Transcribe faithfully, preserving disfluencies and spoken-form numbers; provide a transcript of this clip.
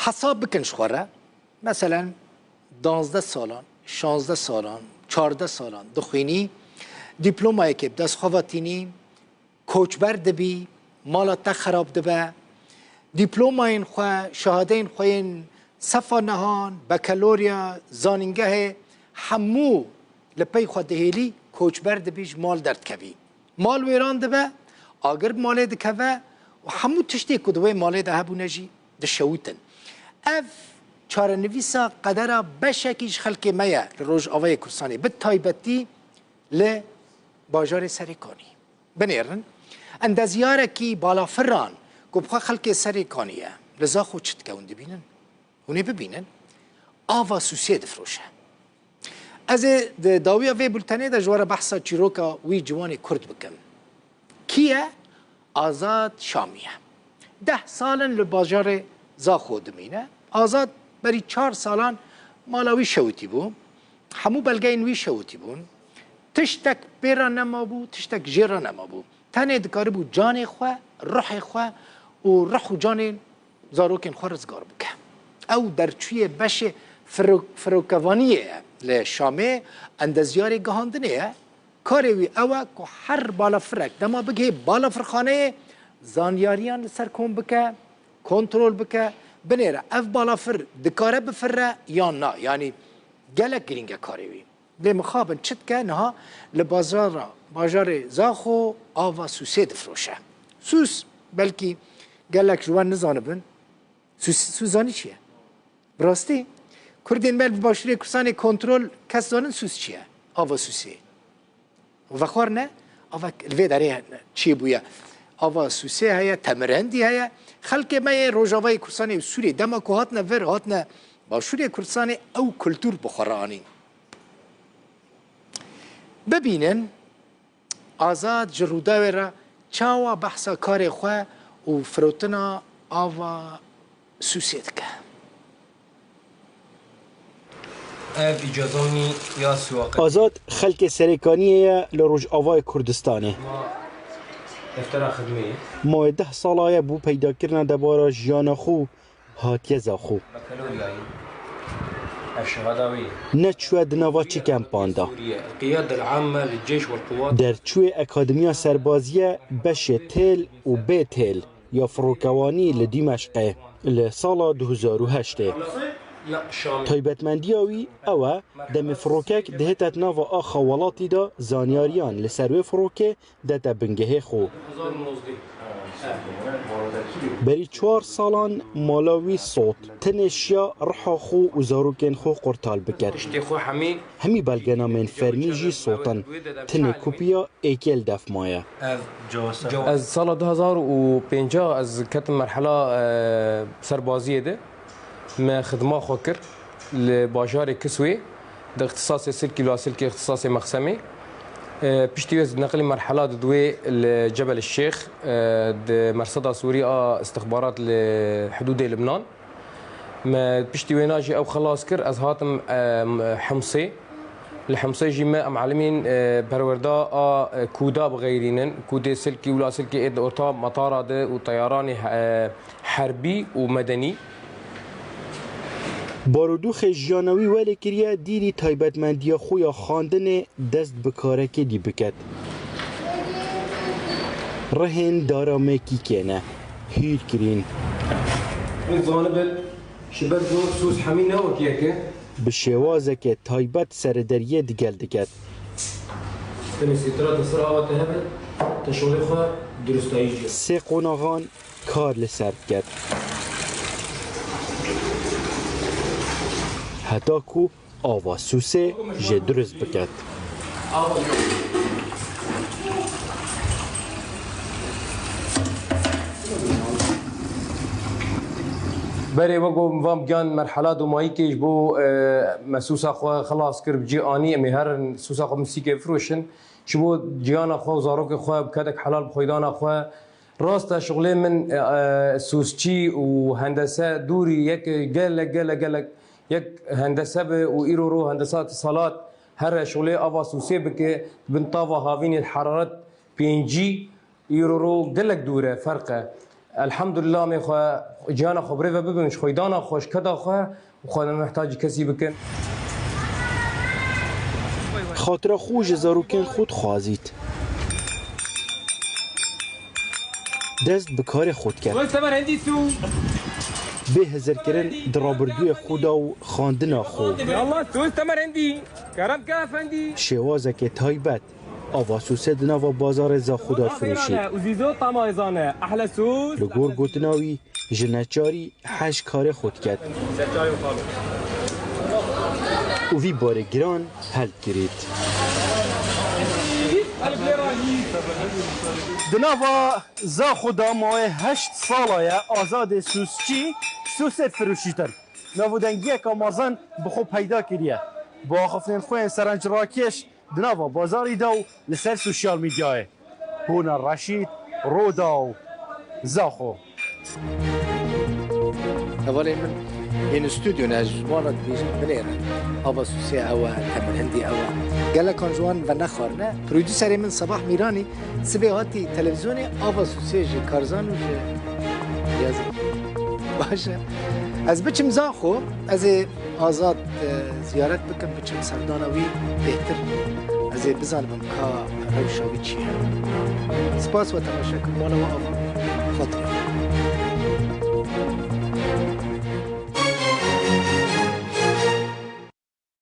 Hesab bikin ji xwe re. Meselen, danzdeh salan, şazdeh salan, çardeh salan dixwînî, dîplomayekê bi dest xwe ve tînî, koçber dibî, mala te xerab dibe, dîplomayên xwe, şehadeyên xwe yên sefa nehan, bakalorya, zanîngehê, hemû li pey xwe dihêlî, koçber dibî, ji mal derdikevî. Mal wêran dibe, agir bi malê dikeve û hemû tiştê ku di wê malê de hebûne jî dişewitin. Ev çarenivîsa qedera beşekî ji xelkê me ye li Rojavayê Kurdistanê, bi taybetî li bajarê Serêkanî. Binêrin, endezyarekî balafiran ku bi xwe xelkê Serêkanî ye, li Zaxo çi dike hûn dibînin? Hûn ê bibînin, ava sûsê difiroşe. Ez ê di dawiya vê bultenê de ji we re behsa çîroka wî ciwanê Kurd bikim. Kî ye? Azad Şamî ye. Deh sal in li bajarê Zaxo dimîne. Azad berî çar salan mala wî şewitî bû. Hemû belgeyên wî şewitî bûn. Tiştek pê re nemabû, tiştek jê re nemabû. Tenê dikaribû canê xwe, ruhê xwe û ruh û canê zarokên xwe rizgar bike. Ew derçûyê beşê firo-, firokevaniyê ye li Şamê, endezyarê gihandinê ye. Karê wî ew e ku her balafirek dema bigihê balafirxaneyê, zanyariyan li ser kom bike, kontrol bike, binêre ev balafir dikare bifirre yan na. Yanî gelek girîng e karê wî. Lê mixabin çi dike niha li bazara, bajarê Zaxo ava sûsê difiroşe. Sûs, belkî gelek ji we nizanibin. Sûs, sûs zanî çi ye? Bi rastî, Kurdên me li Başûrê Kurdistanê kontrol kes zanin sûs çi ye? Ava sûsê. Vexwarine, ava li vê derê çêbûye. Ava sûsê heye, temirendî heye. Xelkê me yê Rojavayê Kurdistanê û Sûriyê dema ku hatine vir, hatine Başûrê Kurdistanê ew kultûr bi xwe re anîn. Bibînin, Azad ji Rûdawê re çawa behsa karê xwe û firotina ava sûsê dike. Ev îcadanî ya siwaqe. Azad xelkê Serêkaniyê ye li Rojavayê Kurdistanê. Ma deftera xidmê ye. Mawê deh sala ye bû peydakirina debara jiyana xwe û hatiye Zaxo. Bakaloryayî. Ev şehada wî ye. Neçûye di nava çi kempan de. Sûriye. Qiyade el-amme lil-ceyş wel-quwat. Derçûyê Akademiya Serbazî ye, beşê têl û bê têl ya firokewanî li Dîmeşqê li sala du hezar û heştê. Taybetmendiya wî ew e, demê firokek dihête nava axa welatî de, zanyariyan li ser wê firokê dete bingehê xwe. Berî çar salan mala wî sot. Tenê şiya riha xwe û zarokên xwe qurtal biket. Piştê xwe hemî Hemî belgenamên fermî jî sotin. Tenê kopiya êkê li def maye. Ev cewasa. Ez sala du hezar û pêncî ez ketim merhela, e, serbaziyê de. Me xidma xwe kir li bajarê Kiswê, di îxtisasê silkî û lasilkê îxtisasê mexsemê. E, piştî wê ez neqilî merhela didwê li Cebel Şêx, e, di Merseda Sûrî a istixbarat li hidûdê Libnan. Me piştî wêna jî ew xelas kir, ez hatim, e, Himsê. Li Himsê jî me em elimîn, e, perwerda a, e, kûda bixeyrînin, kûdê silkî û lasilkê ê di orta metara de û teyaranê, e, herbî û medenî. Barodoxê jiyana wî welê kiriye, dîrî taybetmendiya xwe ya xwendinê dest bi karekê dî biket. Rihên dara mekîkê ne, hîr kirîn. Hûn zanibin, ji ber ku sûs hemî ne wek yek e. Bi şêwazeke taybet serederiyê digel diket. Tenê sîtira te sir ava te hebe, te şolê xwe durustayî jî. Sê qonaxan kar li ser diket. Heta ku ava sûsê jê durust biket. Berê wek ku van giyan merhela domayîkê ji bo, e, me sûsa xwe xilas kir, bi cî anî, em ê herin sûsa xwe misîkê bifroşin. Ji bo ciyana xwe û zarokê xwe bi kedek helal bi xweydana xwe. Rast e, şixulê min, e, e, sûsçî û hendese dûrî yek gelek, gelek, gelek yek hendese be û îro ro hendesa îtîsalat here şixulê ava sûsê bike, bin tava havînê heraret pêncî îro ro gelek dûr e, ferq e. Elhamdulillah, em ê xwe, ciyana xwe bi rê ve bibin, ji xwedana xwe, ji keda xwe, û xwe ne mihtacî kesî bikin. Xatira xwe ji zarokên xwe dixwazît. Dest bi karê xwe diket. Bê hizirkirin di rabirdûyê xwe de û xandina xwe. Şêwazeke taybet, ava sosê di nava bazarê Zaxo de firoşî. Li gor gotina wî, ji neçarî hej karê xwe diket û vî barê giran helbgirît. Di nava Zaxo de mawê heşt sala ye Azadê Sosçî sosê difiroşîtin. Navûdengiyeke mezin bi xwe peyda kiriye. Bi axiftinên xwe yên serencrakêş di nava bazarî de û li ser sosyal medyayê. Hûna Reşîd, Rûdaw, Zaxo. Hevalên min yên stûdyo ne, ez ji wana dibêjim binêrin. Ava Sûsê ew e, Temir Hindî ew e. Gelekan ji wan venexwarine. Prodûserê min Sebah Mîranî sibê hatî televîzyonê, Ava Sûsê ji Karzan û ji Riyazî. Baş e. Ez biçim Zaxo, ez ê Azad, e, ziyaret bikim, biçim serdana wî bêhtir. Ez ê bizanibim ka rewşa wî çi ye. Spas we temaşe kirin, mala we ava. Xatirê.